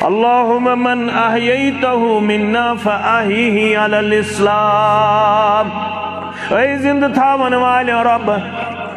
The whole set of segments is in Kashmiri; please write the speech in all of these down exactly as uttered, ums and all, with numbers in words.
اللهم من أحييته منا فأحيه على الإسلام۔ اے زندٕ تھاون والے رۄب،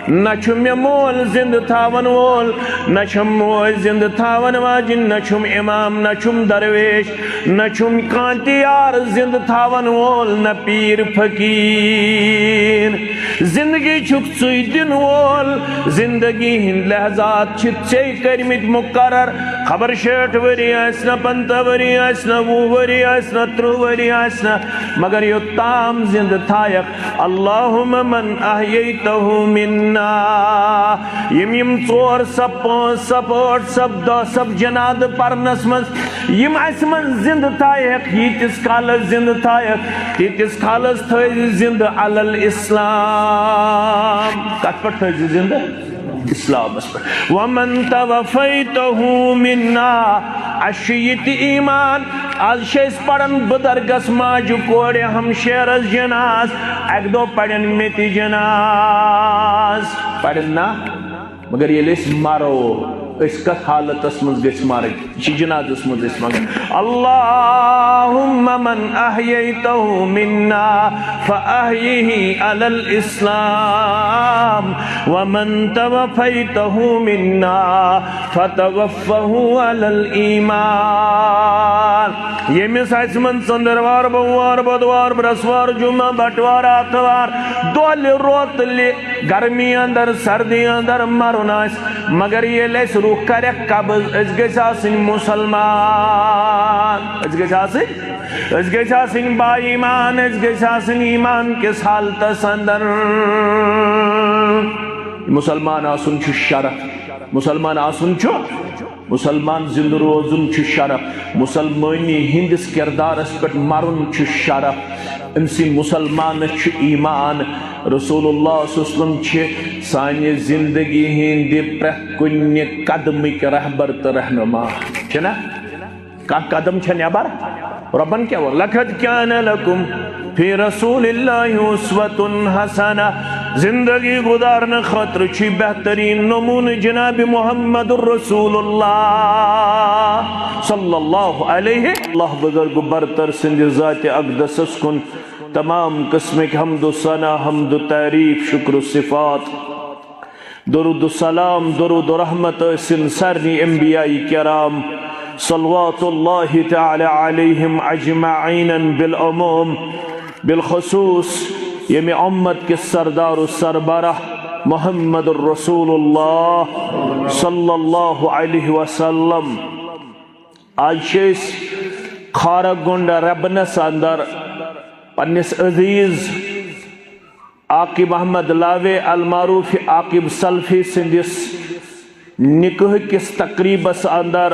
نہ چھُ مےٚ مول زندٕ تھاون وول، نہ چھم موج زندٕ تھاون واجِنۍ، نہ چھُم امام، نہ چھُم درویش، نہ چھُم کانٛہہ تہِ یار زندٕ تھاون وول، نہ پیٖر فقیٖر۔ زندگی چھُکھ ژٕے دِنہٕ وول، زندگی ہٕنٛدۍ لحظات چھِ ژےٚ کٔرمٕتۍ مقرر۔ خبر شیٹھ ؤری آسہِ نہ، پنٛژاہ ؤری آسہِ نہ، وُہ ؤری آسہِ نہ، ترٕٛہ ؤری آسہِ نہ، مگر یوٚتام زندٕ تھایکھ، اللهم من احییته منا، یِم یِم ژور صف، پانٛژھ صف، ٲٹھ صف، دَہ صف جنازٕ پرنس منٛز یِم اسہِ منٛز زندٕ تھایکھ، ییٖتِس کالس زندٕ تھایکھ، تیٖتِس کالس تھٲوزِ زندٕ علی الاسلام۔ کتھ پٮ۪ٹھ تھٲوزِ زندٕ؟ اسلامس پٮ۪ٹھ۔ ومن توفیته منا، اسہِ چھُ یہِ تہِ ایمان، از چھِ أسۍ پران بُزرگس ماجہِ کورِ ہمشیرس جناز، اکہِ دۄہ پرن مےٚ تہِ جناز، پرن نا؟ مگر ییٚلہِ أسۍ مرو، أسۍ کتھ حالتس منٛز گٔژھۍ مرٕنۍ؟ یہِ چھِ جنازس منٛز أسۍ منٛگان۔ اللهم من احییته منا فاحیه علی الاسلام، ومن توفیته منا فتوفه علی الایمان۔ ییٚمِس اسہِ منٛز ژٔنٛدٕروار، بوموار، بۄدوار، برٛٮ۪سوار، جمعہ، بٹوار، آتھوار، دۄہلہِ روتلہِ، گرمی اندر، سردی اندر مرُن آسہِ، مگر ییٚلہِ اسہِ روح کرٮ۪کھ قبض، أسۍ گٔژھۍ آسٕنۍ مسلمان۔ أسۍ گٔژھۍ آسٕنۍ، أسۍ گٔژھۍ آسٕنۍ با ایمان، أسۍ گٔژھۍ آسٕنۍ ایمان کِس حالتس اندر۔ مسلمان آسُن چھُ شرف۔ مسلمان آسُن چھُ، مسلمان زندٕ روزُن چھُ شرف۔ مسلمٲنی ہٕنٛدِس کردارس پٮ۪ٹھ مرُن چھُ شرف۔ أمۍ سٕے مسلمانس چھُ ایمان۔ رسول اللہ صلی اللہ علیہ وسلم چھِ سانہِ زندگی ہٕنٛدِ پرٛٮ۪تھ کُنہِ قدمٕکۍ رہبر تہٕ رہنما۔ چھِنہ؟ کانٛہہ قدم چھےٚ نٮ۪بر۔ رۄبن کیٛاہ ووٚن؟ لقد کان لکم فی رسول اللہ اسوۃ حسنہ۔ زندگی گزارنہٕ خٲطرٕ چھُ بہترین نمونہٕ جناب محمد رسول اللہ صلی اللہ علیہ۔ اللہ بزرگ برتر سٕنٛدِ ذاتِ اقدسس کُن تمام قسمٕکۍ حمد و ثنا، حمد و تعریف، شکر و صفات۔ درود و سلام، درود و رحمت ٲسِن سارنٕے انبیاء کرام، صلوات اللہ تعالی علیہم اجمعین بالعموم، بالخصوص ییٚمہِ امت کِس سردار و سربراہ محمد رسول اللہ صلی اللہ علیہ وسلم۔ آز چھِ أسۍ کھارہ گنڈ ربنس اندر پننِس عزیز عاقب احمد لاوے المعروف عاقب سلفی سٕنٛدِس نکاح کِس تقریبس اندر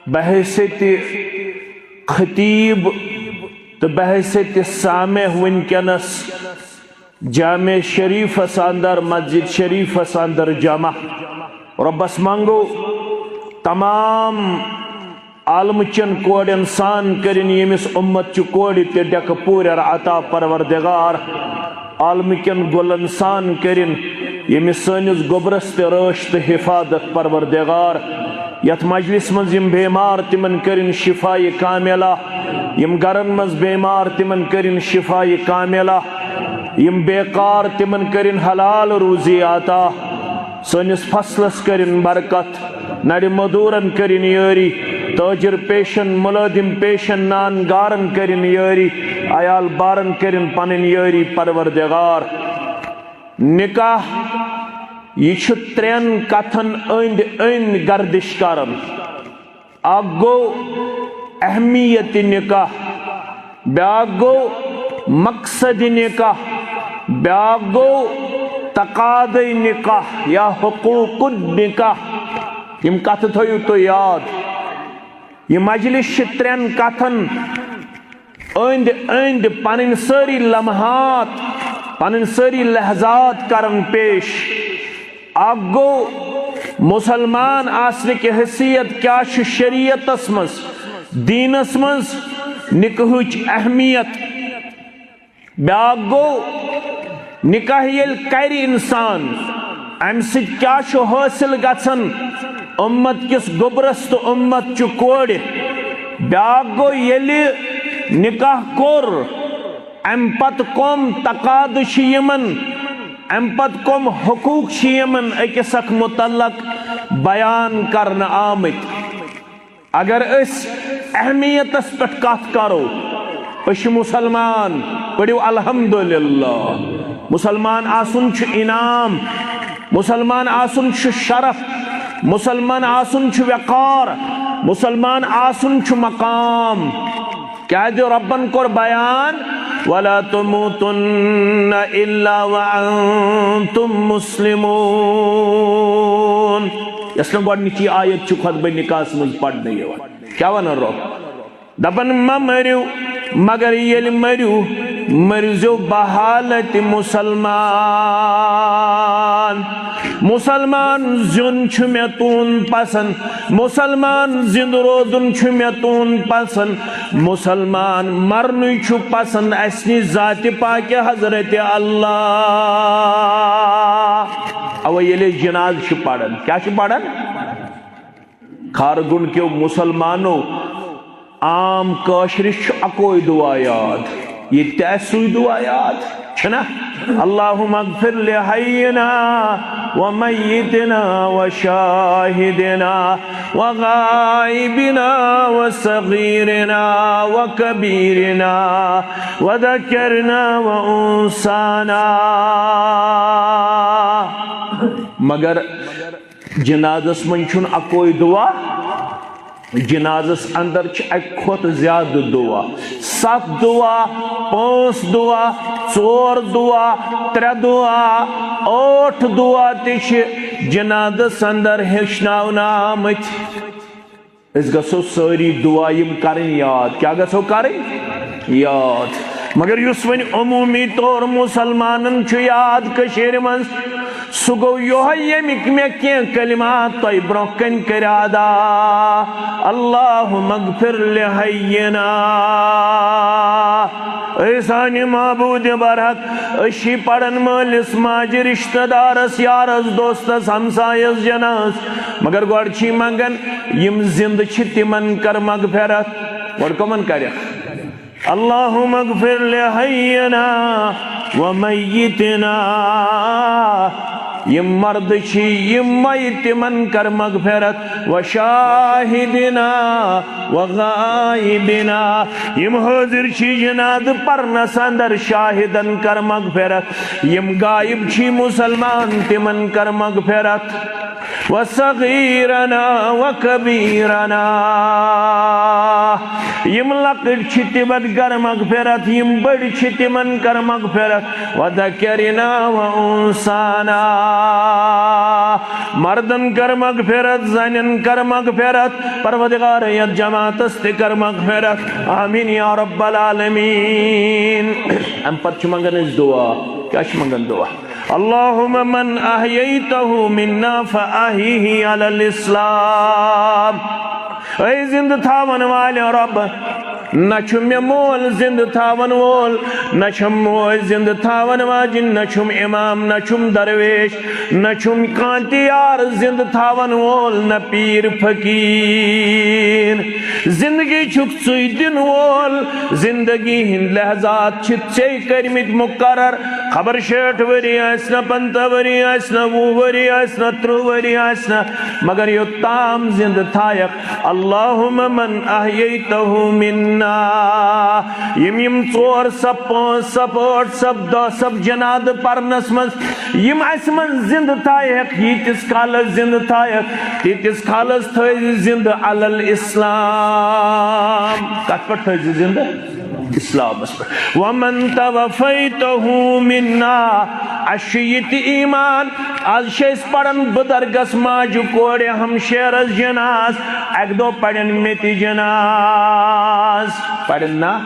بحیثیت خطیب تہٕ بحیثیت سامع وٕنکیٚنس جامع شریفس اندر، مسجد شریفس اندر جمع۔ رۄبس منگو تمام عالمہٕ چٮ۪ن کورٮ۪ن سان کٔرِن ییٚمِس اُمت چہِ کورِ تہِ ڈٮ۪کہٕ پوٗرٮ۪ر عطا پروردگار۔ عالمہٕ کٮ۪ن گُلن سان کٔرِن ییٚمِس سٲنِس گوٚبرس تہِ رٲچھ تہٕ حفاظت پروردگار۔ یتھ مجلس منٛز یِم بیمار تِمن کٔرِن شفایہِ کاملہ، یِم گرن منٛز بیمار تِمن کٔرِن شفایہِ کاملہ، یِم بیکار تِمن کٔرِن حلال روزی عطا۔ سٲنِس فصلس کٔرِن برکت، نرِ مزدورن کٔرِن یٲری، تاجر پیشن، ملٲزم پیشن، نان گارن کٔرِن یٲری، عیال بارن کٔرِن پنٕنۍ یٲری پروردگار۔ نکاح یہِ چھُ ترٛٮ۪ن کتھن أنٛدۍ أنٛدۍ گردش کران۔ اکھ گوٚو اہمیت نکاح، بیاکھ گوٚو مقصد نکاح، بیاکھ گوٚو تقاضے نکاح یا حقوق النکاح۔ یِم کتھٕ تھٲیِو تُہۍ یاد۔ یہِ مجلس چھِ ترٛٮ۪ن کتھن أنٛدۍ أنٛدۍ پنٕنۍ سٲری لمحات، پنٕنۍ سٲری لحظات کران پیش۔ اکھ گوٚو مسلمان آسنٕکۍ حیثیت کیٛاہ چھُ شریعتس منٛز، دیٖنس منٛز، نکاحٕچ اہمیت۔ بیاکھ گوٚو نکاح ییٚلہِ کرِ انسان، امہِ سۭتۍ کیٛاہ چھُ حٲصِل گژھان؟ امت کِس گوٚبرس تہٕ امت چہِ کورِ۔ بیاکھ گوٚو، ییٚلہِ نکاح کوٚر، امہِ پتہٕ کم تقاضہٕ چھِ یِمن، امہِ پتہٕ کم حقوق چھِ یِمن أکِس اکھ متعلق بیان کرنہٕ آمٕتۍ۔ اگر أسۍ اہمیتس پٮ۪ٹھ کتھ کرو، أسۍ چھِ مسلمان، پٔرِو الحمدللہ۔ مسلمان آسُن چھُ انعام، مسلمان آسُن چھُ شرف، مسلمان آسُن چھُ وقار، مسلمان آسُن چھُ مقام۔ کیازِ رۄبن کوٚر بیان، "ولا تموتن الا وانتم مسلمون"۔ یۄس مےٚ گۄڈٕنِچی آیت چھِ خطبہ نکاحس منٛز پرنہٕ یِوان۔ کیٛاہ ونان رۄب؟ دپان، مہ مٔرِو، مگر ییٚلہِ مٔرِو، مٔرزیو بحالت مسلمان۔ مسلمان زیُن چھُ مےٚ تُہُنٛد پسند، مسلمان زِندٕ روزُن چھُ مےٚ تُہُنٛد پسند، مسلمان مرنُے چھُ پسند اَسہِ نِش ذاتِ پاکہِ حضرت اللہ۔ اَوَے ییٚلہِ أسۍ جنازٕ چھِ پران، کیٛاہ چھِ پران؟ کھارگُن کیو مسلمانو، عام کٲشرِس چھُ اکوے دعا یاد، ییٚتہِ تہِ آسہِ سُے دعا یاد، چھُنہ؟ اللہم اغفر لحینا و میتنا و شاہدنا و غائبنا و صغیرنا و کبیرنا و ذکرنا و انسانا۔ مگر جنازس منٛز چھُنہٕ اکوے دعا، جنازس اندر چھِ اکہِ کھۄتہٕ زیادٕ دعا، ستھ دعا، پانٛژھ دعا، ژور دعا، ترٛےٚ دعا، ٲٹھ دعا تہِ چھِ جنازس اندر ہیٚچھناونہٕ آمٕتۍ۔ أسۍ گژھو سٲری دعا یِم کرٕنۍ یاد۔ کیٛاہ گژھو کرٕنۍ؟ یاد۔ مگر یُس وۄنۍ عموٗمی طور مُسلمانن چھُ یاد کٔشیٖرِ منٛز، سُہ گوٚو یِہوٚے، ییٚمِکۍ مےٚ کینٛہہ کلمات تۄہہِ برٛونٛہہ کنہِ کٔرۍ ادا۔ اللہم اغفر لحینا۔ اے سانہِ معبوٗدِ برحق، أسۍ چھِ پران مٲلِس ماجہِ، رشتہٕ دارس، یارس، دوستس، ہمسایس، جناز، مگر گۄڈٕ چھِ منٛگان، یِم زِندٕ چھِ تِمن کر مغفرت۔ گۄڈٕ کمن کرکھ؟ اللہم اغفر لحینا و میتنا۔ یِم مردٕ چھِ، یِم میت، تِمن کر مغفرت۔ و شاہدنا و غائبنا۔ یِم حٲضِر چھِ جنازٕ پرنس اندر، شاہدن کر مغفرت۔ یِم غائب چھِ مُسلمان، تِمن کر مغفرت۔ و صغیرنا و کبیرنا۔ یِم لۄکٕٹۍ چھِ، تِمن کر مغفرت، یِم بٔڑۍ چھِ، تِمن کر مغفرت۔ و ذکرنا و انسانا۔ مردن کر مغفرت، زنن کر مغفرت، پروردگار یتھ جماعتس تہِ کر مغفرت۔ آمین یا رب العالمین۔ امہِ پتہٕ چھِ منٛگان أسۍ دعا۔ کیٛاہ چھِ منٛگان دعا؟ اللہم من احییتہ منا فاحیہ علی الاسلام۔ اے زندٕ تھاون والے رب، نہ چھُ مےٚ مول زندٕ تھاون وول، نہ چھم موج زندٕ تھاون واجِنۍ، نہ چھُم امام، نہ چھُم درویش، نہ چھُم کانٛہہ تہِ یار زندٕ تھاون وول، نہ پیٖر فقیٖر۔ زندگی چھُکھ ژٕے دِنہٕ وول، زندگی ہٕنٛدۍ لحظات چھِ ژےٚ کٔرمٕتۍ مقرر۔ خبر شیٹھ ؤری آسہِ نہ، پنٛژاہ ؤری آسہِ نہ، وُہ ؤری آسہِ نہ، ترٕٛہ ؤری آسہِ نہ، مگر یوٚتام زندٕ تھایکھ۔ اللہم من احییتہ منا۔ یِم، یِم ژور صف، پانٛژھ صف، ٲٹھ صف، دَہ صف جنازٕ پرنس منٛز، یِم اسہِ منٛز زندٕ تھایکھ، ییٖتِس کالس زندٕ تھایکھ، تیٖتِس کالس تھٲوزِ زندٕ علی الاسلام۔ کتھ پٮ۪ٹھ تھٲوزِ زندٕ؟ اسلامس پٮ۪ٹھ۔ ومن توفیتہ منا۔ اسہِ چھُ یہِ تہِ ایمان، از چھِ أسۍ پران بُزرگس ماجہِ کورِ ہمشیرس جناز، اکہِ دۄہ پرن مےٚ تہِ جناز۔ پرن نا؟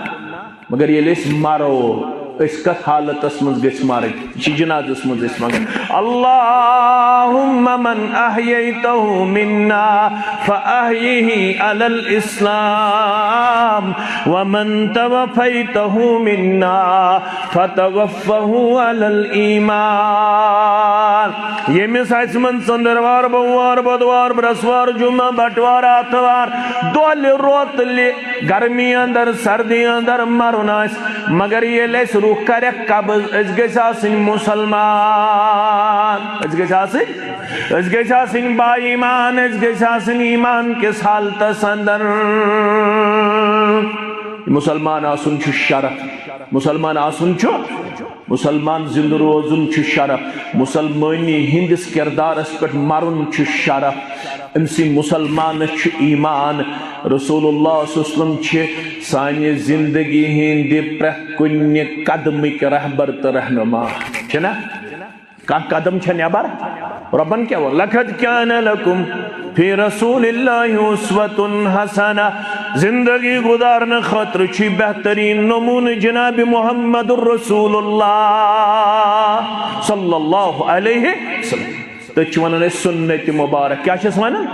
مگر ییٚلہِ أسۍ مرو، أسۍ کتھ حالتس منٛز گٔژھۍ مرٕنۍ؟ یہِ چھِ جنازس منٛز أسۍ منٛگان، اللہم من احییتہ منا فاحیہ علی الاسلام ومن توفیتہ منا فتوفہ علی الایمان۔ ییٚمِس اَسہِ منٛز ژٔنٛدٕروار، بۄموار، بۄدوار، برٛٮ۪سوار، جمعہ، بٹوار، آتھوار، دۄہلہِ روتلہِ، گرمی اندر، سردی اندر مرُن آسہِ، مگر ییٚلہِ اَسہِ روح کرٮ۪کھ قبض، أسۍ گٔژھۍ آسٕنۍ مسلمان۔ أسۍ گٔژھۍ آسٕنۍ، أسۍ گٔژھۍ آسٕنۍ با ایمان، أسۍ گٔژھۍ آسٕنۍ ایمان کِس حالتس اندر۔ مسلمان آسُن چھُ شرف۔ مسلمان آسُن چھُ، مسلمان زندٕ روزُن چھُ شرف۔ مسلمٲنی ہٕنٛدِس کردارس پٮ۪ٹھ مرُن چھُ شرف۔ أمۍ سٕے مسلمانس چھُ ایمان۔ رسول اللہ صلی اللہ علیہ وسلم چھِ سانہِ زندگی ہٕنٛدِ پرٛٮ۪تھ کُنہِ قدمٕکۍ رہبر تہٕ رہنما۔ چھِنہ؟ کانٛہہ قدم چھا نٮ۪بر؟ رۄبن کیٛاہ ووٚن؟ لقد کان لکم فی رسول اللہ اسوۃ حسنہ۔ زندگی گزارنہٕ خٲطرٕ چھُ بہترین نمونہٕ جناب محمد رسول اللہ صلی اللہ علیہ وسلم۔ تٔتھۍ چھِ ونان أسۍ سنت مبارک۔ کیٛاہ چھِس ونان؟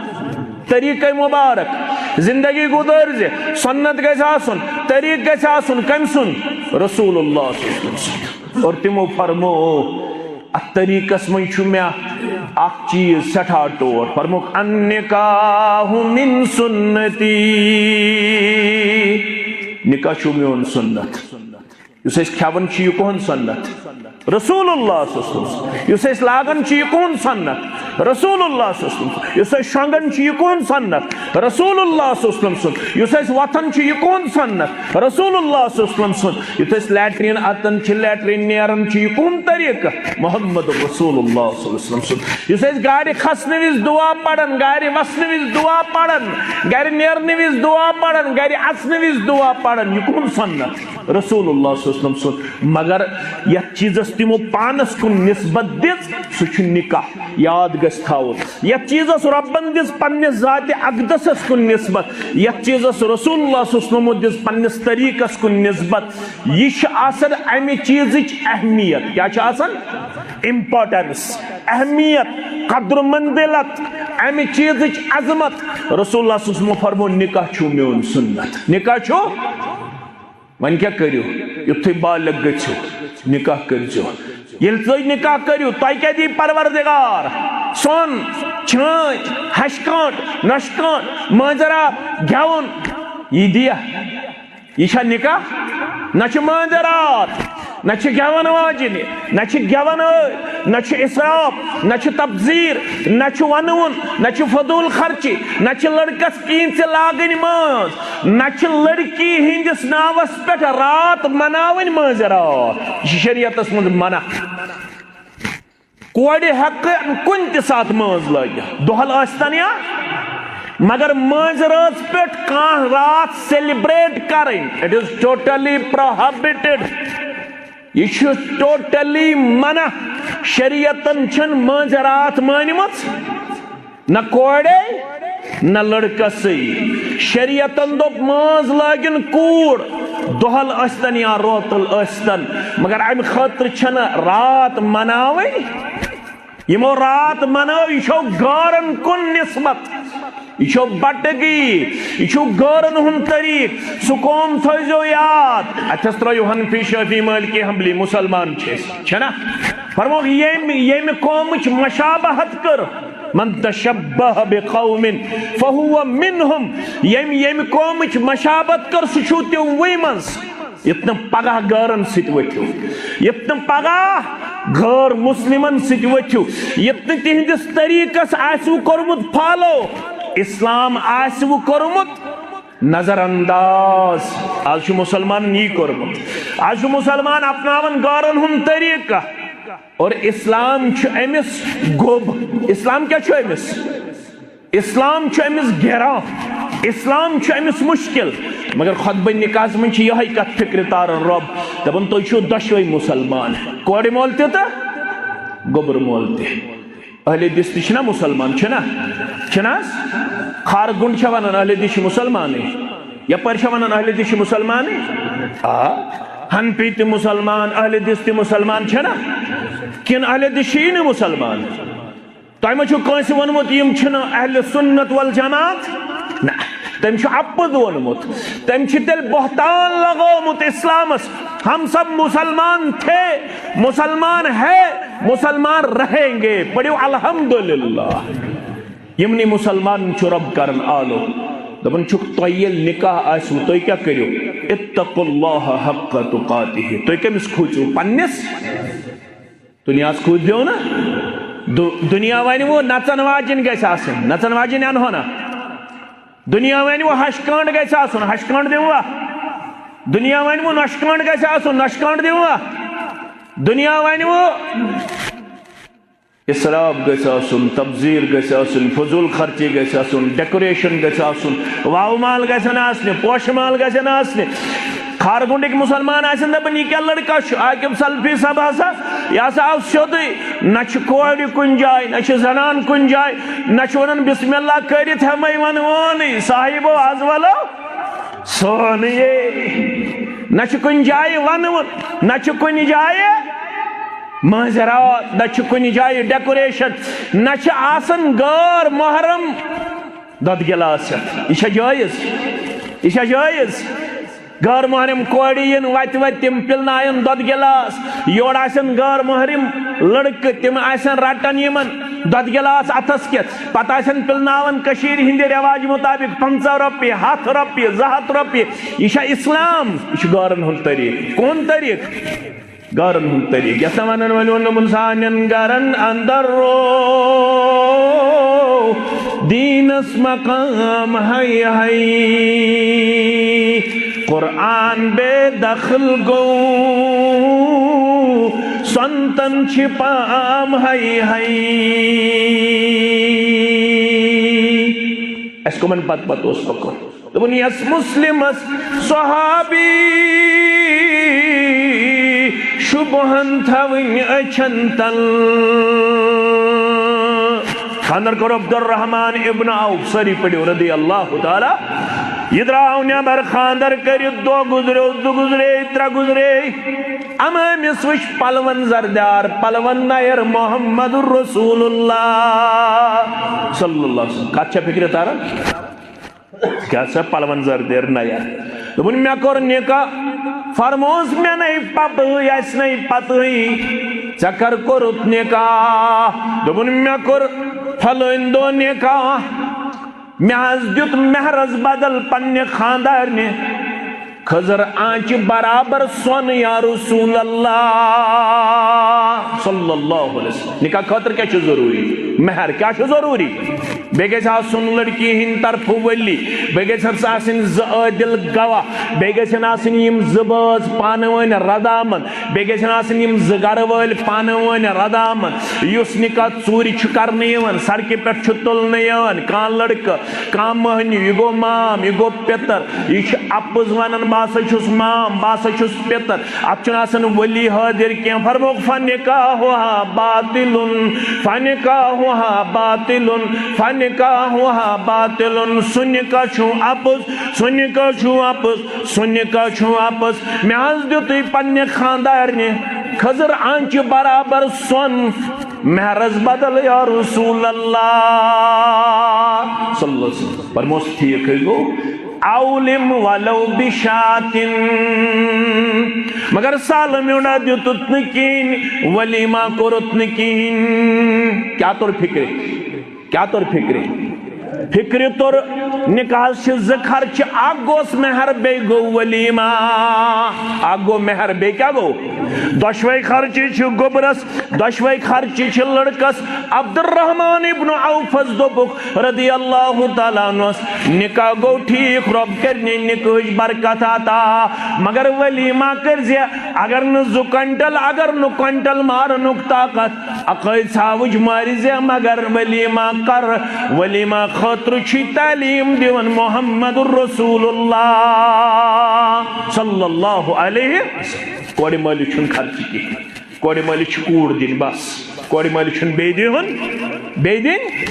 طریقہ مبارک۔ زندگی گزٲرۍ زِ سنت گژھِ آسُن، طریقہٕ گژھِ آسُن۔ کٔمۍ سُنٛد؟ رسول اللہ صلی اللہ علیہ وسلم سُنٛد۔ اور تِمو فرمو، اتھ طریقس منٛز چھُ مےٚ اکھ چیٖز سٮ۪ٹھاہ ٹوٹھ۔ فرموکھ، النکاح من سنتی، نکاح چھُ میون سنت۔ یُس أسۍ کھٮ۪وان چھِ، یہِ کُہُنٛد سنت؟ رسول اللہ صلی اللہ علیہ وسلم۔ یُس أسۍ لاگان چھِ، یہِ کُہُنٛد سنت؟ رسول اللہ صلی اللہ علیہ وسلم۔ یُس أسۍ شۄنٛگان چھِ، یہِ کُہُنٛد سنت؟ رسول اللہ صلی اللہ علیہ وسلم سُنٛد۔ یُس أسۍ وۄتھان چھِ، یہِ کُہُنٛد سنت؟ رسول اللہ صلی اللہ علیہ وسلم سُنٛد۔ یُتھ أسۍ لیٹرین اَژان چھِ، لیٹرین نیران چھِ، یہِ کُہُنٛد طریٖقہٕ؟ محمد رسول اللہ صلی اللہ علیہ وسلم سُنٛد۔ یُس أسۍ گاڑِ کھسنہٕ وِزِ دُعا پران، گاڑِ وسنہٕ وِزِ دُعا پران، گرِ نیرنہٕ وِزِ دُعا پران، گرِ اژنہٕ وِزِ دُعا پران، یہِ کُہُنٛد سنت؟ رسول اللہ صلی اللہ علیہ وسلم سُنٛد۔ مگر یتھ چیٖزس تِمو پانس کُن نسبت دِژ، سُہ چھُ نکاح۔ یاد گژھِ تھاوُن، یتھ چیٖزس رۄبن دِژ پننِس ذاتِ اقدسس کُن نسبت، یتھ چیٖزس رسول اللہ صلی اللہ علیہ وسلمو دِژ پننِس طریٖقس کُن نسبت، یہِ چھِ آسان امہِ چیٖزٕچ اہمیت۔ کیٛاہ چھِ آسان؟ امپورٹنس، اہمیت، قدر و منزلت، امہِ چیٖزٕچ عظمت۔ رسول اللہ صلی اللہ علیہ وسلمو فرموو، نکاح چھُ میون سنت۔ نکاح چھُ۔ وۄنۍ کیٛاہ کٔرِو؟ یُتھُے بالغ گٔژھِو، نکاح کٔرۍزیو۔ ییٚلہِ تُہۍ نکاح کٔرِو، تۄہہِ کیٛاہ دی پروردگار؟ سۄن، چھٲنۍ، ہشہِ کٲنٛٹ، نۄشہِ کٲنٛٹ، مٲنٛزِ راتھ، گٮ۪وُن، یہِ دِیا؟ یہِ چھا نکاح؟ نہ چھُ مٲنٛزِ راتھ، نہ چھِ گٮ۪وَن واجِنہِ، نہ چھِ گٮ۪وَن ٲدۍ، نہ چھُ اسراف، نہ چھُ تبذیر، نہ چھُ وَنوُن، نہ چھُ فضوٗل خرچی، نہ چھِ لڑکس کینٛژِ لاگٕنۍ مٲنٛز، نہ چھِ لڑکی ہٕنٛدِس ناوس پٮ۪ٹھ راتھ مناوٕنۍ مٲنٛزِ راتھ۔ یہِ چھِ شریعتس منٛز منع۔ کورِ ہٮ۪کہٕ کُنہِ تہِ ساتہٕ مٲنٛز لٲگِتھ، دۄہل ٲسۍتن یا، مگر مٲنٛزِ رٲژ پٮ۪ٹھ کانٛہہ راتھ سیلیبریٹ کرٕنۍ، it is totally prohibited۔ یہِ چھُ ٹوٹلی منع۔ شریعتن چھَنہٕ مٲنٛزِ راتھ مٲنمٕژ، نہ کورے نہ لڑکسٕے۔ شریعتن دوٚپ مٲنٛز لٲگِن کوٗر، دۄہل ٲسۍتن یا روتل ٲسۍتن، مگر امہِ خٲطرٕ چھَنہٕ راتھ مناوٕنۍ۔ یِمو راتھ منٲو، یہِ چھو غٲرن کُن نسبت، یہِ چھو بٹگی، یہِ چھُ غٲرن ہُنٛد طریٖق۔ سُہ قوم تھٲیزیو یاد، اتھس ترٲیِو حنفی، شافعی، مالکی، حنبلی، مسلمان چھِ أسۍ، چھنا؟ فرموکھ، ییٚمۍ، ییٚمہِ قومٕچ مشابہت کٔر، من تشبہ بقوم فہو منہم، ییٚمۍ ییٚمہِ قومٕچ مشابہت کٔر، سُہ چھُو تِموٕے منٛز۔ یتھ نہٕ پگاہ غٲرن سۭتۍ ؤتھِو، یتھ نہٕ پگاہ غٲر مسلمن سۭتۍ ؤتھِو، یتھ نہٕ تِہنٛدِس طریٖقس آسِوٕ کوٚرمُت فالو، اسلام آسِوٕ کوٚرمُت نظر انداز۔ آز چھُ مسلمانن یی کوٚرمُت۔ آز چھُ مسلمان اپناوان غٲرن ہُنٛد طریٖقہٕ۔ اور اسلام چھُ أمِس گوٚب۔ اسلام کیٛاہ چھُ أمِس؟ اسلام چھُ أمِس گران، اسلام چھُ أمِس مشکل۔ مگر خطبہ نکاحس منٛز چھِ یِہوٚے کتھ فکرِ تاران رۄب، دپان، تُہۍ چھِو دۄشوے مسلمان، کورِ مول تہِ تہٕ گوٚبرٕ مول تہِ۔ اہل حدیث تہِ چھِنہ مسلمان، چھِنہ؟ چھِنہ حظ؟ خارٕ گُنٛڈ چھا ونان اہل حدیث چھِ مسلمانٕے؟ یپٲرۍ چھا ونان اہل حدیث چھِ مسلمانٕے؟ آ۔ حنفی تہِ مسلمان، اہل حدیث تہِ مسلمان چھنا؟ کِنہٕ اہل حدیث چھِی نہٕ مسلمان؟ تۄہہِ ما چھُو کٲنٛسہِ ووٚنمُت یِم چھِنہٕ اہل سنت والجماعت؟ نہ، تٔمۍ چھُ اَپُز ووٚنمُت۔ تٔمۍ چھِ تیٚلہِ بہتان لگومُت اسلامس۔ ہم سب مسلمان تھے، مسلمان ہے، مسلمان رہیں گے۔ پٔرِو الحمدللہ۔ یِمنٕے مسلمانن چھُ رب کران آلو۔ دپان چھُکھ، تۄہہِ ییٚلہِ نکاح آسِوٕ، تُہۍ کیٛاہ کٔرِو؟ اتقوا اللہ حق تقاتہ۔ تُہۍ کٔمِس کھوٗژِو؟ پننِس؟ دُنیاہَس کھوٗژِو نہ۔ دُ-، دُنیا وَنہِ وۄنۍ نَژَن واجِنۍ گژھِ آسٕنۍ۔ نَژَن واجِنۍ اَنہو نہ۔ دُنیا وَنہِ وۄنۍ ہَشہِ کانٛڈ گژھِ آسُن۔ ہَشہِ کانٛڈ دِموا؟ دُنیا وَنہِ وۄنۍ نۄشہِ کانٛڈ گژھِ آسُن۔ نۄشہِ کانٛڈ دِموا؟ دُنیا وَنہِ وۄنۍ اسراف گژھِ آسُن، تبذیر گژھِ آسُن، فضول خرچی گژھِ آسُن، ڈیکوریشن گژھِ آسُن، واوٕ مال گژھن آسنہِ، پوشہٕ مال گژھن آسنہِ۔ کھارگُنڈٕکۍ مسلمان آسن دپان، یہِ کیٛاہ لڑکا چھُ؟ عاقب سلفی صٲب ہسا، یہِ ہسا آو سیوٚدُے، نہ چھِ کورِ کُنہِ جایہِ، نہ چھِ زنان کُنہِ جایہِ، نہ چھِ ونان بسم اللہ کٔرِتھ ہٮ۪مے ونوونٕے، صاحبو از ولو سونیے۔ نہ چھُ کُنہِ جایہِ ونوُن، نہ چھُ کُنہِ جایہِ معذرات، نہ چھُ کُنہِ جایہِ ڈیکوریشن، نہ چھِ آسان غٲر محرم دۄدٕ گِلاس ہٮ۪تھ۔ یہِ چھا جٲیز؟ یہِ چھا جٲیز؟ غٲر محرم کورِ یِن وتہِ وتہِ، تِم پِلناون دۄدٕ گِلاس۔ یورٕ آسن غٲر محرم لڑکہٕ، تِم آسن رٹان یِمن دۄدٕ گِلاس اتھس کٮ۪تھ۔ پتہٕ آسن پِلناوان کٔشیٖرِ ہٕنٛدِ رٮ۪واج مُطابق پنٛژاہ رۄپیہِ، ہتھ رۄپیہِ، زٕ ہتھ رۄپیہِ۔ یہِ چھا اسلام؟ یہِ چھُ غٲرن ہُنٛد طریٖقہٕ۔ کون طریٖقہٕ؟ غٲرن ہُنٛد طریٖقہٕ۔ یتھ نہٕ ونان وٲلۍ ووٚنمُت، سانٮ۪ن گرن اندر رو دیٖنس مقام ہے ہے۔ قرآن بے دخل گوٚو، سنتن چھِ پام ہے ہے۔ اَسہِ کٕمن پتہٕ پتہٕ اوس پکُن؟ دوٚپُن، یَس مسلمس صحابی شبہن تھاوٕنۍ أچھن تل۔ خانٛدر کوٚر عبدالرحمان ابن عوف، سٲری پٔرِو رضی اللہ تعالیٰ۔ یہِ درٛاو نٮ۪بر خانٛدر کٔرِتھ، دۄہ گُزریو، زٕ گُزرے، ترٛےٚ گُزرے۔ اما أمِس وٕچھ پلون زردیار، پلون نیر محمد رسول اللہ صلی اللہ علیہ وسلم۔ کتھ چھا فکرِ تران؟ کیٛاہ سا پلون زردیر نیر؟ دوٚپُن، مےٚ کوٚر نکاح، فرموس مےٚ نَے پبہٕے، اَسہِ نَے پتہٕے، ژےٚ کر کوٚرُتھ نکاح؟ دوٚپُن، مےٚ کوٚر فلٲنۍ دۄہ نکاح، مےٚ حظ دیُت مہرس بدل پننہِ خاندارنہِ کھٔزٕر آنچہِ برابر سۄن، یا رسول اللہ صلی اللہ علیہ وسلم۔ نکاح خٲطرٕ کیٛاہ چھُ ضروٗری؟ مہر کیٛاہ چھُ ضروٗری؟ بیٚیہِ گژھِ آسُن لڑکی ہٕنٛدِ طرفہٕ ولی، بیٚیہِ گژھٮ۪س آسٕنۍ زٕ عٲدِل گواہ، بیٚیہِ گژھن آسٕنۍ یِم زٕ بٲژ پانہٕ ؤنۍ رضامند، بیٚیہِ گژھن آسٕنۍ یِم زٕ گرٕ وٲلۍ پانہٕ ؤنۍ رضامند۔ یُس نکاح ژوٗرِ چھُ کرنہٕ یِوان، سڑکہِ پٮ۪ٹھ چھُ تُلنہٕ یِوان، کانٛہہ لڑکہٕ، کانٛہہ مٔہنیوٗ، یہِ گوٚو مام، یہِ گوٚو پِتر، یہِ چھُ اَپُز ونان، بہٕ ہسا چھُس مام، بہٕ ہسا چھُس پِتر۔ اتھ چھُنہٕ آسان ولی حٲضِر کینٛہہ۔ فرمووُکھ، فنکاحُہا باطل، فنکاحُہا باطل، فنکاحُہا باطل۔ سُہ نکاح چھُ اَپُز، سُہ نکاح چھُ اَپُز، سُہ نکاح چھُ اَپُز۔ مےٚ حظ دیُتُے پننہِ خاندارنہِ کھٔزٕر آنچہِ برابر سۄن مہرس بدل، یا رسول اللہ صلی اللہ علیہ وسلم۔ فرموس، ٹھیک ہے گو، اولم ولو بشاتن۔ مگر سالہٕ میوٚنٛڈا دیُتُتھ نہٕ کِہیٖنۍ، ولیمہ کوٚرُتھ نہٕ کِہیٖنۍ۔ کیٛاہ توٚر فِکرِ؟ کیٛاہ توٚر فِکرِ؟ فِکرِ توٚر، نکاحس چھِ زٕ خرچہٕ، اکھ گوٚوس مہر، بیٚیہِ گوٚو ولیمہ۔ اکھ گوٚو مہر، بیٚیہِ کیٛاہ گوٚو؟ دۄشوے خرچہٕ چھِ گوٚبرس، دۄشوے خرچہٕ چھِ لڑکس۔ عبدالرحمان ابن عوفس دوٚپُکھ رضی اللہ تعالیٰ عنہس، نکاح گوٚو ٹھیٖک، رۄب کرنہِ نکاحٕچ برکت عطا، مگر ولیمہ کٔرزِ، اگر نہٕ زٕ کوینٹل، اگر نہٕ کوینٹل مارنُک طاقت، اکٲے ژھاوٕج مٲرزِ، مگر ولیمہ کر۔ ولیمہ خٲطرٕ چھُے تعلیٖم دِوان محمد رسول اللہ صلی اللہ علیہ وسلم۔ کورِ مٲلِس چھُنہٕ خرچہٕ کِہیٖنۍ۔ کورِ مٲلِس چھِ کوٗر دِنۍ بس۔ کورِ مٲلِس چھُنہٕ بیٚیہِ دِوان، بیٚیہِ دِنۍ۔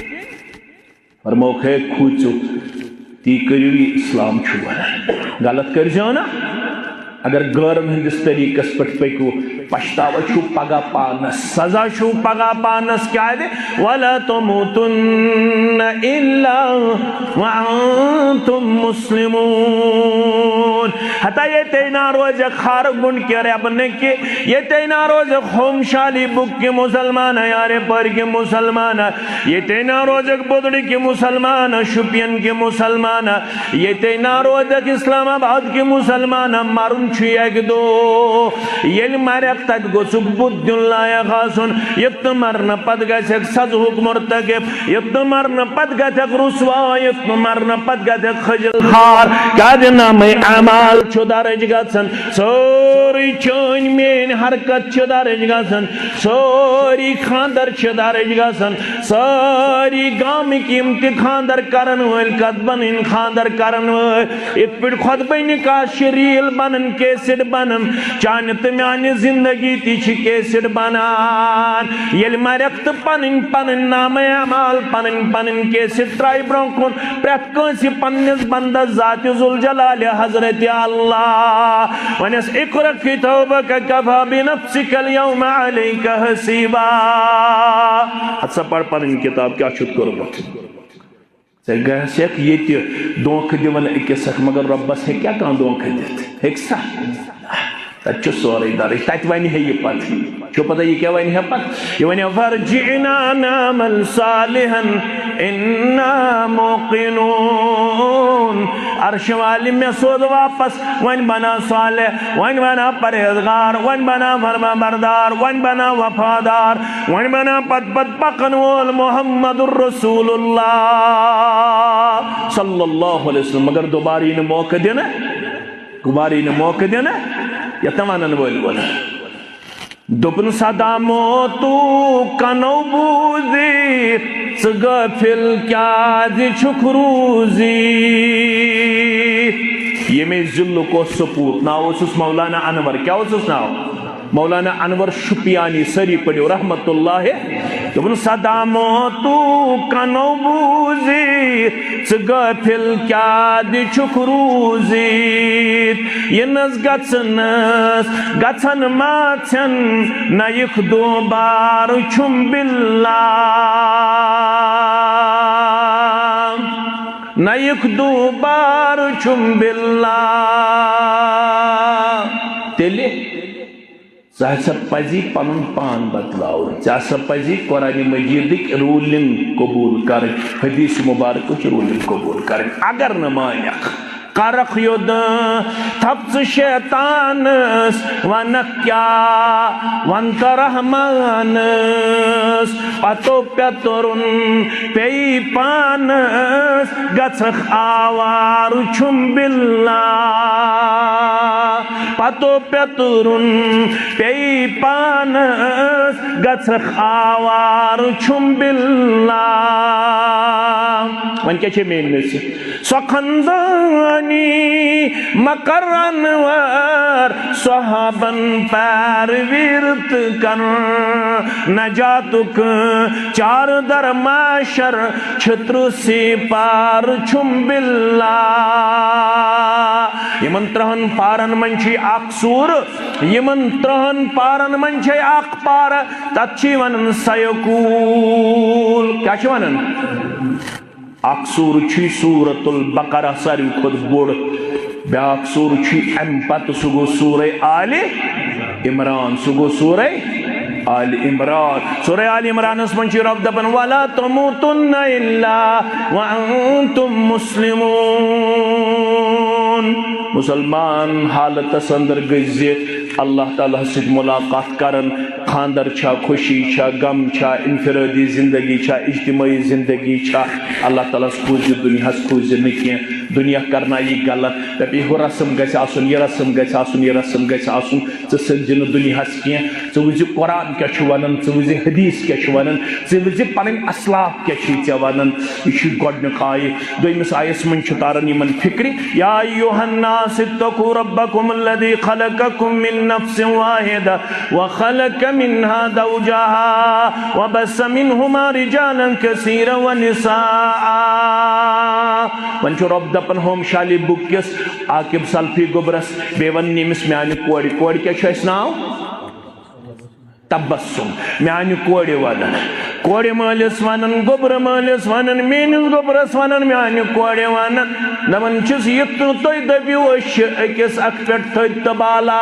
فرمووُکھ، ہے کھوٗژِو، تی کٔرِو، یہِ اسلام چھُ ونان۔ غلط کٔرۍزیو نہٕ۔ اگر غٲرن ہٕنٛدِس طریٖقس پٮ۪ٹھ پٔکِو، پچھتاوٕ چھُو پگاہ پانس، سزا چھُو پگاہ پانس۔ کیٛازِ؟ وَلَا تَمُوتُنَّ إِلَّا وَأَنْتُمْ مُسْلِمُونَ۔ ہتا ییٚتے نا روزکھ خارٕ گُنڈ کہِ رٮ۪بنہٕ کہِ، ییٚتے نا روزکھ ہوم شالی بُک کہِ مُسلمان، یارِ پٲرۍ کہِ مُسلمان، ییٚتے نا روزکھ بودڑِ کہِ مُسلمان، شُپین کہِ مُسلمان، ییٚتے نا روزکھ اسلام آباد کہِ مُسلمان۔ مرُن چھُے اکہِ دۄہ، ییٚلہِ مرکھ تتہِ گوٚژھکھ بُتھ دیُن لایق آسُن، یُتھ نہٕ مرنہٕ پتہٕ گژھکھ سزہُک مرتکب، یُتھ نہٕ مرنہٕ پتہٕ گژھکھ رسوا، یُتھ نہٕ مرنہٕ پتہٕ گژھکھ خجل خوار۔ کیٛازِ نامے اعمال چھُ درج گژھان، سٲرٕے چٲنۍ میٲنۍ حرکت چھِ درج گژھان، سٲری خاندر چھِ درج گژھان، سٲری گامٕکۍ یِم تہِ خاندر کرن وٲلۍ، کتھ بنٕنۍ خاندر کرن وٲلۍ، یِتھ پٲٹھۍ خطبہ نکاح چھِ ریل بنان، کیسٹ بنان، چانہِ تہٕ میانہِ زندگی تہِ چھِ کیسٹ بنان۔ ییٚلہِ مرکھ تہٕ پنٕنۍ پنٕنۍ نامہ اعمال، پنٕنۍ پنٕنۍ کیسٹ ترایہِ برونٛہہ کُن، پرٛٮ۪تھ کٲنٛسہِ پننِس بندس ذات ذوالجلال حضرت اللہ ونٮ۪س، "اقرأ کتابک کفی بنفسک الیوم علیک حسیبا۔" ہتہٕ سا پَر پنٕنۍ کتاب، کیٛاہ چھُتھ کوٚرمُت؟ ژےٚ گژھکھ ییٚتہِ دھوکہٕ دِوان أکِس اکھ، مگر رۄبس ہیٚکیٛاہ کانٛہہ دھوکہٕ دِتھ؟ ہیٚکہِ سا؟ تتہِ چھُ سورُے درج، تتہِ ونہِ ہے یہِ پتہٕ۔ چھو پتہ یہِ کیٛاہ ونہِ ہے پتہٕ؟ یہِ ونہِ ہے، "فارجعنا نعمل صالحا انا موقنون۔" عرش والہِ، مےٚ سوز واپس، وۄنۍ بنا صالح، وۄنۍ بنا پرہیزگار، وۄنۍ بنا فرما بردار، وۄنۍ بنا وفادار، وۄنۍ بنا پتہٕ پتہٕ پکن وول محمد رسول اللہ صلی اللہ علیہ وسلم۔ مگر دوبارٕ یی نہٕ موقعہٕ دِنہٕ، دوبارٕ یی نہٕ موقعہٕ دِنہٕ، یتھ نہٕ ونن وٲلۍ ووٚن۔ دوٚپُن، "صدا موتوٗ کنو بوٗزِتھ، ژٕ غٲفِل کیٛازِ چھُکھ روٗزِتھ؟" ییٚمے ضلعُک اوس سپوٗت، ناو اوسُس مولانا انور۔ کیٛاہ اوسُس ناو؟ مولانا انور شُپیانی۔ سٲری پٔرِو رحمت اللہ۔ دوٚپُن، "صدا موتوٗ کنو بوٗزِتھ، ژٕ غٲفِل کیٛازِ چھُکھ روٗزِتھ؟ یِنَس گژھنَس گژھن ما ژھٮ۪ن، نَیُک دوبارٕ چھُم باللہ، نَیُک دوبارٕ چھُم باللہ۔" تیٚلہِ ژےٚ ہسا پزی پنُن پان بدلاوُن، ژےٚ ہسا پزی قرآن مجیدٕکۍ روٗلِنگ قبوٗل کرٕنۍ، حدیث مبارکٕچ روٗلِنگ قبوٗل کرٕنۍ۔ اگر نہٕ مانکھ، کرکھ یوٚد تھپ ژٕ شیطانس، ونکھ کیٛاہ ونتہٕ رحمانس، پتو پیترُن پیٚیہِ پانس، گژھکھ آوارٕ چھُم باللہ۔ پتو پیترُن پیٚیہِ پانس، گژھکھ آوارٕ چھُم باللہ۔ وۄنۍ کیٛاہ چھِ میٛٲنۍ نصیحت؟ سۄ خندٲنی مکر انور، صحابن پیر ویرت کر، نجاتُک چار در معاشر چھترسی پار چھُم باللہ۔ یِمن ترٛہن پارن منٛز چھِ اکھ سوٗرٕ، یِمن ترٛہن پارن منٛز چھِ اکھ پارٕ، تتھ چھِ ونان سیقول۔ کیٛاہ چھِ ونان؟ اکھ سوٗرٕ چھُے سورۃ البقرہ، ساروی کھۄتہٕ بوٚڑ۔ بیٛاکھ سوٗرٕ چھُے اَمہِ پتہٕ، سُہ گوٚو سورہ آلِ عمران، سُہ گوٚو سورہ آلِ عمران۔ سورہ آلِ عمرانس منٛز چھُ رب دپان، "ولا تموتن الا وانتم مسلمون۔" مسلمان حالتس اندر گٔژھۍ زِ اللہ تعالیٰ ہس سۭتۍ ملاقات کرن۔ خاندر چھا، خوشی چھا، غم چھا، انفرٲدی زندگی چھا، اجتمٲعی زندگی چھا، اللہ تعالیٰ ہس کھوٗژِ دُنیاہس کھوٗژِ نہٕ کینٛہہ۔ دُنیا کرنایہِ غلط، دپہِ ہُہ رسم گژھِ آسُن، یہِ رسم گژھِ آسُن، یہِ رسم گژھِ آسُن۔ ژٕ سمجھِ نہٕ دُنیاہس کینٛہہ، ژٕ وٕچھ زِ قرآن کیٛاہ چھُ ونان، ژٕ وٕچھ زِ حدیث کیٛاہ چھُ ونان، ژٕ وٕچھ زِ پنٕنۍ اسلاف کیٛاہ چھِ ژےٚ ونان۔ یہِ چھُ گۄڈٕنیُک آیہِ۔ دوٚیمِس آیس منٛز چھُ تاران یِمن فکرِ، یا ایھا الناس اتقوا ربکم الذی خلقکم من نفس واحدہ وخلق منها زوجها وبث منهما رجالا كثيرا ونساء۔ وۄنۍ چھُ رۄب دَپان ہوم شالی بُک کِس عاقب سلفی گوٚبرَس، بیٚیہِ وَن أمِس میٛانہِ کورِ، کورِ کیٛاہ چھُ اَسہِ ناو؟ تبسم۔ میٛانہِ کورِ وَنان، کورِ مٲلِس وَنان، گوٚبرٕ مٲلِس وَنان، میٛٲنِس گوٚبرَس وَنان، میٛانہِ کورِ وَنان، دَپان چھِس، یہِ تہٕ تُہۍ دٔپِو، أسۍ چھِ أکِس اَکھ پٮ۪ٹھ تھٔدۍ تہٕ بالا۔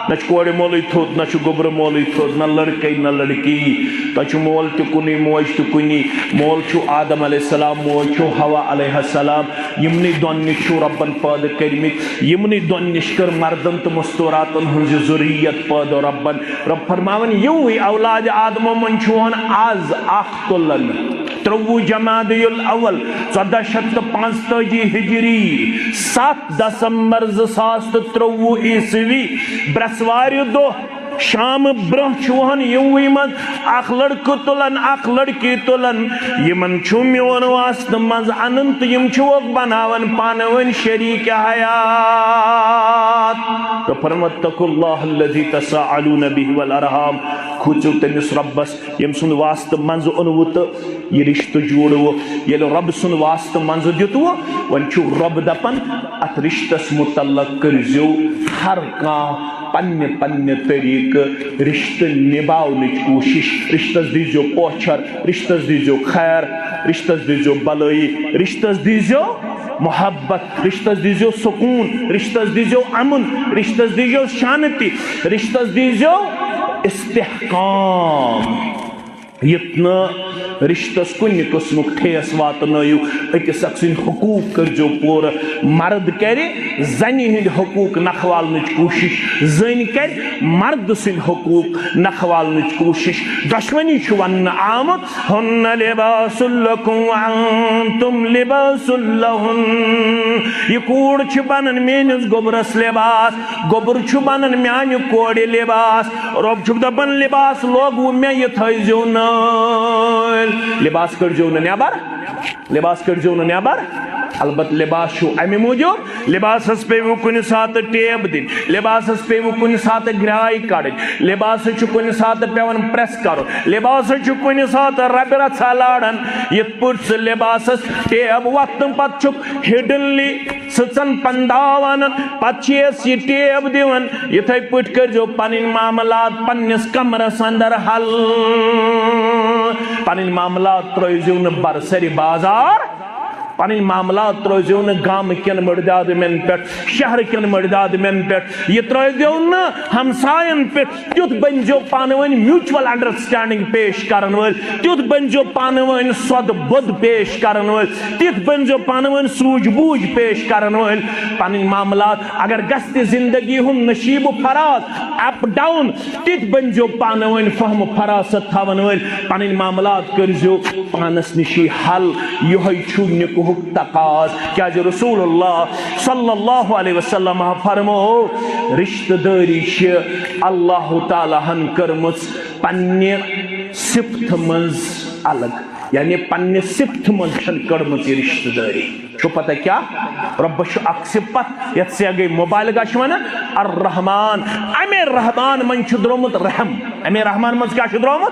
نہ چھُ کورِ مولٕے تھوٚد، نہ چھُ گوٚبرٕ مولٕے تھوٚد، نہ لڑکے، نہ لڑکی۔ تۄہہِ چھُ مول تہِ کُنُے، موج تہِ کُنی۔ مول چھُ آدم علیہ السلام، موج چھُ حوا علیہ السلام۔ یِمنٕے دۄن نِش چھُ رۄبن پٲدٕ کٔرمٕتۍ، یِمنٕے دۄن نِش کٔر مردن تہٕ مستوراتن ہٕنٛز یہِ ذُریت پٲدٕ رۄبن۔ رۄب فرماوان، یِوٕے اولاد آدمو منٛز چھُ وۄنۍ از اکھ تُلن۔ ترٛوٚوُہ جمادی الاول، ژۄدہ شیٚتھ تہٕ پانٛژتٲجی ہجری، ستھ دسمبر زٕ ساس تہٕ ترٛوٚوُہ عیسوی، برٛٮ۪سوارِ دۄہ شام برونٛہہ چھُ وۄنۍ یِموٕے منٛز اکھ لڑکہٕ تُلان، اکھ لڑکی تُلان۔ یِمن چھُ میون واسطہٕ منٛز انان تہٕ یِم چھِ وۄنۍ بناوان پانہٕ ؤنۍ شریٖک حیات۔ تہٕ فرموو، "اتقوا اللہ الذی تساءلون بہ والارحام"، کھوژِو تٔمِس رۄبس، ییٚمہِ سُنٛد واسطہٕ منٛزٕ اوٚنوُ تہٕ یہِ رِشتہٕ جوڑوُ۔ ییٚلہِ رۄب سُنٛد واسطہٕ منٛزٕ دیُتوُ، وۄنۍ چھُ رۄب دَپان، اَتھ رِشتَس مُتعلق کٔرۍزیو ہر کانٛہہ پنٛنہِ پنٛنہِ طریٖقہٕ رِشتہٕ نِباونٕچ کوٗشِش۔ رِشتَس دیٖزیو پوچھر، رِشتَس دیٖزیو خیر، رِشتَس دیٖزیو بلٲیی، رِشتَس دیٖزیو محبت، رِشتَس دیٖزیو سکوٗن، رِشتَس دیٖزیو اَمُن، رِشتَس دیٖزیو شانتی، رِشتَس دیٖزیو استحکام۔ یُتھ نہٕ رِشتَس کُنہِ قٕسمُک ٹھیس واتنٲیِو، أکِس اکھ سٕنٛدۍ حقوٗق کٔرۍزیو پوٗرٕ۔ مرد کَرِ زَنہِ ہٕنٛدۍ حقوٗق نَکھوالنٕچ کوٗشِش، زٔنۍ کَرِ مردٕ سٕنٛدۍ حقوٗق نَکھوالنٕچ کوٗشِش۔ دۄشوٕنی چھُ وَننہٕ آمُت، "ہُنَّ لِبَاسٌ لَکُمْ وَأَنْتُمْ لِبَاسٌ لَهُنَّ"۔ یہِ کوٗر چھِ بَنان میٛٲنِس گوٚبرَس لِباس، گوٚبُر چھُ بَنان میٛانہِ کورِ لِباس۔ رۄب چھُکھ دَپان، لِباس لوگوُ مےٚ، یہِ تھٲیزیو نٲلۍ۔ لِباس کٔڑزیو نہٕ نٮ۪بَر، لِباس کٔڑزیو نہٕ نٮ۪بَر۔ البتہ لِباس چھُ اَمہِ موٗجوٗب، لِباسَس پیٚیِوُ کُنہِ ساتہٕ ٹیب دِنۍ، لِباسَس پیٚیِوُ کُنہِ ساتہٕ گرٛاے کَڑٕنۍ، لِباسَس چھُ کُنہِ ساتہٕ پٮ۪وان پرٛٮ۪س کَرُن، لِباسَس چھُ کُنہِ ساتہٕ رَبہِ رَژھا لاران۔ یِتھ پٲٹھۍ سُہ لِباسَس ٹیب وۄتھنہٕ پَتہٕ چھُکھ ہِڈٕنلی سٕژن پنداو انان، پتہٕ چھِ أسۍ یہِ ٹیب دِوان۔ یِتھے پٲٹھۍ کٔرۍزیو پنٕنۍ معاملات پننِس کمرس اندر حل۔ پنٕنۍ معاملات ترٲوزیو نہٕ برسرِ بازار، پنٕنۍ معاملات ترٲوزیو نہٕ گامہٕ کٮ۪ن مٔردِ آدمٮ۪ن پٮ۪ٹھ، شہرٕ کٮ۪ن مٔردِ آدمٮ۪ن پٮ۪ٹھ، یہِ ترٲوزیو نہٕ ہمساین پٮ۪ٹھ۔ تیُتھ بٔنۍزیو پانہٕ ؤنۍ mutual understanding پیش کرن وٲلۍ، تیُتھ بٔنۍزیو پانہٕ ؤنۍ سۄدٕ بۄد پیش کرن وٲلۍ، تیُتھ بٔنۍزیو پانہٕ ؤنۍ سوٗجھ بوٗجھ پیش کرن وٲلۍ۔ پنٕنۍ معاملات اگر گژھِ تہِ زندگی ہُنٛد نشیب و فراز، up down، تیُتھ بٔنۍزیو پانہٕ ؤنۍ فہم و فراست تھاون وٲلۍ۔ پنٕنۍ معاملات کٔرۍزیو پانس نِشی حل۔ یِہوٚے چھُ نکاحُک تقاض۔ کیازِ رسول اللہ صلی اللہ علیہ وسلم فرمو، رشتہٕ دٲری چھِ اللہ تعالیٰ ہن کٔرمٕژ پننہِ صفتہٕ منٛز الگ، یعنی پننہِ صفتہٕ منٛز چھَنہٕ کٔڑمٕژ یہِ رشتہٕ دٲری۔ چھو پتہ کیا؟ رۄبس چھُ اکھ صفت، یتھ سیاگے مبالغہ چھِ ونان الرحمان۔ امے رحمان منٛز چھُ درٛامُت رحم۔ امے رحمان منٛز کیا چھُ درٛامُت؟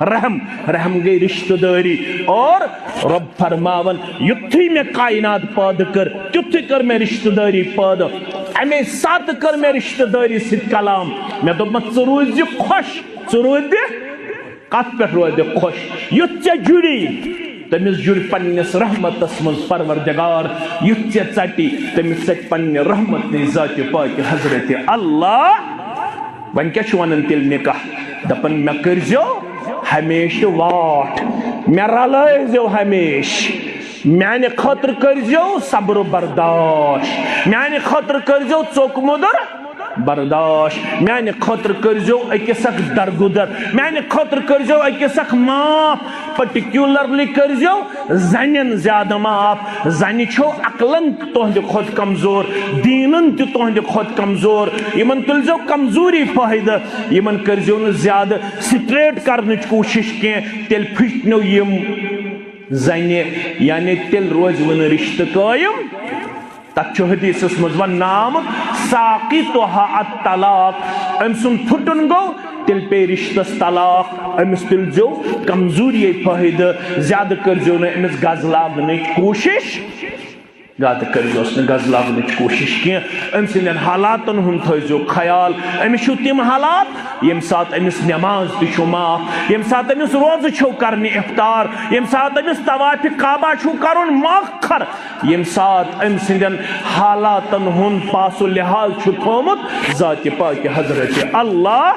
رحم۔ رحم گٔے رشتہٕ دٲری۔ اور رۄب فرماوان، یُتھُے مےٚ کائنات پٲدٕ کٔر، تیُتھُے کٔر مےٚ رشتہٕ دٲری پٲدٕ۔ امے ساتہٕ کٔر مےٚ رشتہٕ دٲری سۭتۍ کلام۔ مےٚ دوٚپمَس، ژٕ روٗزِ خۄش، ژٕ روٗزِ، کتھ پٮ۪ٹھ روزِ خۄش؟ یُتھ ژےٚ جُڑی، تٔمِس جُڑِ پننِس رحمتس منٛز پروردگار، یُتھ ژےٚ ژٹی، تٔمِس ژٹہِ پننہِ رحمت نِش ذاتِ پاکہِ حضرت اللہ۔ وۄنۍ کیٛاہ چھُ ونان تیٚلہِ نکاح؟ دپان، مےٚ کٔرۍزیو ہمیشہٕ واٹھ، مےٚ رلٲوزیو ہمیشہٕ، میانہِ خٲطرٕ کٔرۍزیو صبر و برداشت، میانہِ خٲطرٕ کٔرۍزیو ژوٚک مُدُر برداشت، میانہِ خٲطرٕ کٔرۍزیو أکِس اکھ درگُدر، میانہِ خٲطرٕ کٔرۍزیو أکِس اکھ معاف، particularly کٔرۍزیو زنٮ۪ن زیادٕ معاف۔ زنہِ چھو عقلن تُہنٛدِ کھۄتہٕ کمزور، دیٖنن تہِ تُہنٛدِ کھۄتہٕ کمزور۔ یِمن تُلۍزیو کمزوری فٲیدٕ، یِمن کٔرۍزیو نہٕ زیادٕ straight کرنٕچ کوٗشش کینٛہہ، تیٚلہِ پھٕٹنو یِم زنہِ، یعنی تیٚلہِ روزِ وۄنۍ رشتہٕ قٲیِم۔ تتھ چھُ حدیثس منٛز وننہٕ آمُت، ساقطها الطلاق، أمۍ سُنٛد پھُٹُن گوٚو تیٚلہِ پیٚیہِ رِشتَس طلاق۔ أمِس تُلزیو کمزوٗریے فٲیدٕ، زیادٕ کٔرزیو نہٕ أمِس گز لاگنٕچ کوٗشِش۔ زیادٕ کٔرزیوس نہٕ گز لاگنٕچ کوٗشِش کینٛہہ۔ أمۍ سٕنٛدٮ۪ن حالاتن ہُنٛد تھٲیزیو خیال۔ أمِس چھِو تِم حالات، ییٚمہِ ساتہٕ أمِس نٮ۪ماز تہِ چھُو معاف، ییٚمہِ ساتہٕ أمِس روزٕ چھُو کرنہِ افطار، ییٚمہِ ساتہٕ أمِس طواف کعبہ چھُو کرُن مؤخر، ییٚمہِ ساتہٕ أمۍ سٕنٛدٮ۪ن حالاتن ہُنٛد پاس و لحاظ چھُ تھوٚومُت ذاتِ پاکہِ حضرت اللہ،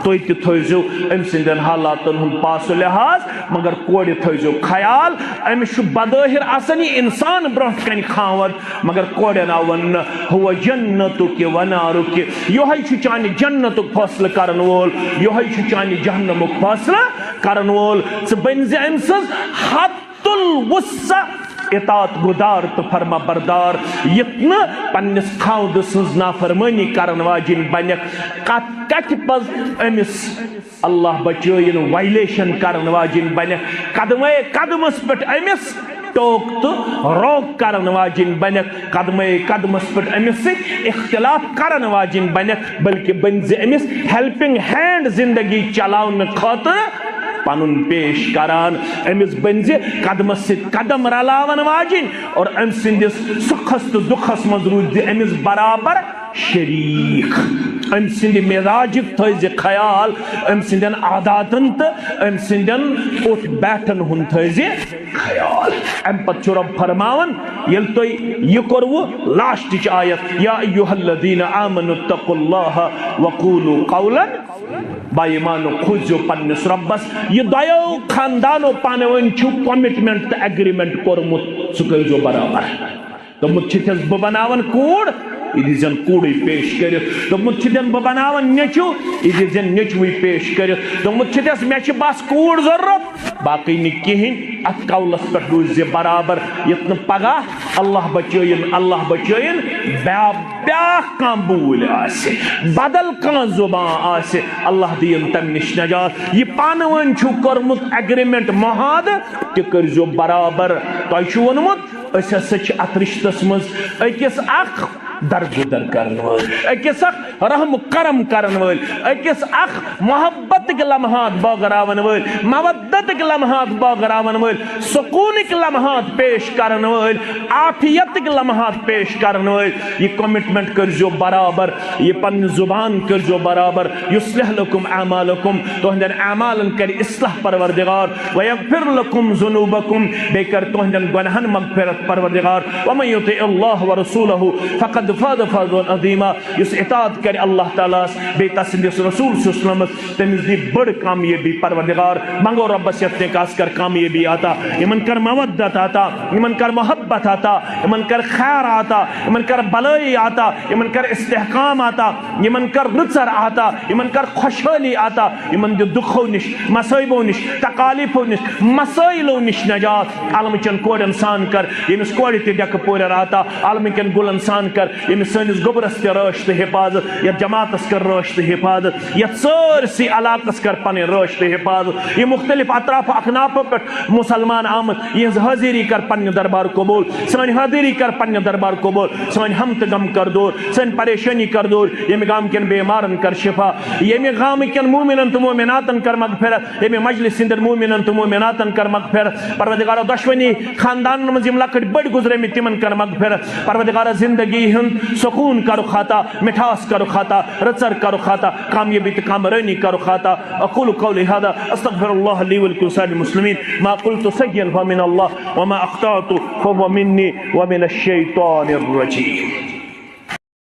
تُہۍ تہِ تھٲیزیو أمۍ سٕنٛدٮ۪ن حالاتن ہُنٛد پاس و لحاظ، مگر کورِ تھٲیزیو خیال، أمِس چھُ بظٲہر آسان یہِ انسان برونٛٹھ کنہِ خاوند، مگر کورٮ۪ن آو وننہٕ، "ہو جنتُک و نارُک"، یِہوٚے چھُ چانہِ جنتُک فٲصلہٕ کرن وول، یِہوٚے چھُ چانہِ جہنمُک فٲصلہٕ کرن وول۔ ژٕ بٔنۍ زِ أمۍ سٕنٛز حد الوسع اطاعت گدار تہٕ فرما بردار، یِتھ نہٕ پننِس خاوند سٕنٛز نافرمٲنی کرن واجِنۍ بنکھ۔ کتھ کتھِ پز أمِس اللہ بچٲیِن وایلیشن کرن واجِنۍ بنکھ، قدمے قدمس پٮ۪ٹھ أمِس ٹوک تہٕ روک کرن واجِنۍ بنکھ، قدمے قدمس پٮ۪ٹھ أمِس سۭتۍ اختلاف کرن واجِنۍ بنکھ، بلکہ بٔنۍ زِ أمِس ہیلپنگ ہینڈ زندگی چلاونہٕ خٲطرٕ پنُن پیش کران۔ أمِس بٔنۍ زِ قدمس سۭتۍ قدم رلاون واجِنۍ اور أمۍ سٕنٛدِس سُکھس تہٕ دُکھس منٛز روٗزِ زِ أمِس برابر شریٖک۔ أمۍ سٕنٛدِ مزاجُک تھٲیزِ خیال، أمۍ سٕنٛدٮ۪ن عاداتن تہٕ أمۍ سٕنٛدٮ۪ن اُٹھ بیٹھن ہُنٛد تھٲیزِ خیال۔ اَمہِ پتہٕ چھُ رۄب فرماوان، ییٚلہِ تۄہہِ یہِ کوٚروٕ، لاسٹٕچ آیت، یا ایھا الذین آمنوا اتقوا اللہ وقولوا قولا، با ایمانو کھوٗژزیو پننِس رۄبس۔ یہِ دۄیو خاندانو پانہٕ ؤنۍ چھُ کمٹمنٹ تہٕ ایگریمنٹ کوٚرمُت، سُہ کٔرۍزیو برابر۔ دوٚپمُت چھِتھس، بہٕ بناون کوٗر، یہِ دیٖزٮ۪ن کوٗرٕے پیش کٔرِتھ۔ دوٚپمُت چھِتھٮ۪ن، بہٕ بناون نیٚچوٗ، یہِ دیٖزٮ۪ن نیٚچوٕے پیش کٔرِتھ۔ دوٚپمُت چھِتھس، مےٚ چھِ بس کوٗر ضروٗرت، باقٕے نہٕ کِہیٖنۍ۔ اتھ قولس پٮ۪ٹھ روٗزِ زِ برابر، یُتھ نہٕ پگاہ اللہ بچٲیِن، اللہ بچٲیِن، بیا-، بیٛاکھ کانٛہہ بوٗلۍ آسہِ، بدل کانٛہہ زبان آسہِ، اللہ دِیِن تمہِ نِش نجات۔ یہِ پانہٕ ؤنۍ چھُو کوٚرمُت ایگریمنٹ، معاہدٕ، تہِ کٔرۍزیو برابر۔ تۄہہِ چھُو ووٚنمُت، أسۍ ہسا چھِ اتھ رشتس منٛز أکِس اکھ درگُدر کرن وٲلۍ، أکِس اکھ رحم و کرم کرن وٲلۍ، أکِس اکھ محبتٕکۍ لمحات بٲگراون وٲلۍ، مودتٕکۍ لمحات بٲگراون وٲلۍ، سکوٗنٕکۍ لمحات پیش کرن وٲلۍ، عافیتٕکۍ لمحات پیش کرن وٲلۍ۔ یہِ کمٹمنٹ کٔرۍزیو برابر، یہِ پننہِ زبان کٔرۍزیو برابر۔ یصلح لکم اعمالکم، تُہنٛدٮ۪ن اعمالن کرِ اصلاح پروردگار۔ ویغفر لکم ذنوبکم، بیٚیہِ کرِ تُہنٛدٮ۪ن گۄناہن مغفرت پروردگار۔ ومن یطع اللہ ورسولہ فقد فاز فوزا عظیما، یُس اطاعت کرِ اللہ تعالیٰ ہس بیٚیہِ تسٕنٛدِس رسول صلی اللہ علیہ وسلمس، تٔمِس دی بٔڑ کامیٲبی پروردگار۔ منگو رۄبس یتھ نکاحس کر کامیٲبی عطا، یِمن کر مودت عطا، یِمن کر محبت عطا، یِمن کر خیر عطا، یِمن کر بلٲیی عطا، یِمن کر استحکام عطا، یِمن کر رٕژر عطا، یِمن کر خۄشحٲلی عطا، یِمن دِ دُکھو نِش، مصٲیبو نِش، تکالیفو نِش، مسٲیلو نِش نجات۔ عالمہٕ چٮ۪ن کورٮ۪ن سان کر ییٚمِس کورِ تہِ ڈٮ۪کہٕ پورٮ۪ر عطا، عالمہٕ کٮ۪ن گُلن سان کر ییٚمِس سٲنِس گوٚبرس تہِ رٲچھ تہٕ حفاظت، یتھ جماعتس کر رٲچھ تہٕ حفاظت، یتھ سٲرسٕے علاقس کر پنٕنۍ رٲچھ تہٕ حفاظت۔ یہِ مختلف اطراف و اکنافو پٮ۪ٹھ مسلمان آمٕتۍ، یِہنٛز حٲضری کر پننہِ دربار قبول، سٲنۍ حٲضری کر پننہِ دربار قبول، سٲنۍ ہم تہٕ غم کر دوٗر، سٲنۍ پریشٲنی کر دوٗر، ییٚمہِ گامہٕ کٮ۪ن بیمارن کر شفا، ییٚمہِ گامہٕ کٮ۪ن مومنن تہٕ مومناتن کر مغفرت، ییٚمہِ مجلس ہٕنٛدٮ۪ن مومنن تہٕ مومناتن کر مغفرت۔ پروردگارا، دۄشوٕنی خاندانن منٛز یِم لۄکٕٹۍ بٔڑۍ گُزرٲمٕتۍ، تِمن کر مغفرت۔ پروردگارا، زندگی ہُنٛد سکوٗن کرُکھ عطا، مٹھاس کرُکھ عطا، رٕژر کرُکھ عطا، کامیٲبی تہٕ کامرٲنی کرُکھ عطا۔ اقول قولی هذا، استغفر الله لي ولكم سائر المسلمين، ما قلت صحيحا فمن الله، وما اخطأت فهو مني ومن الشيطان الرجيم۔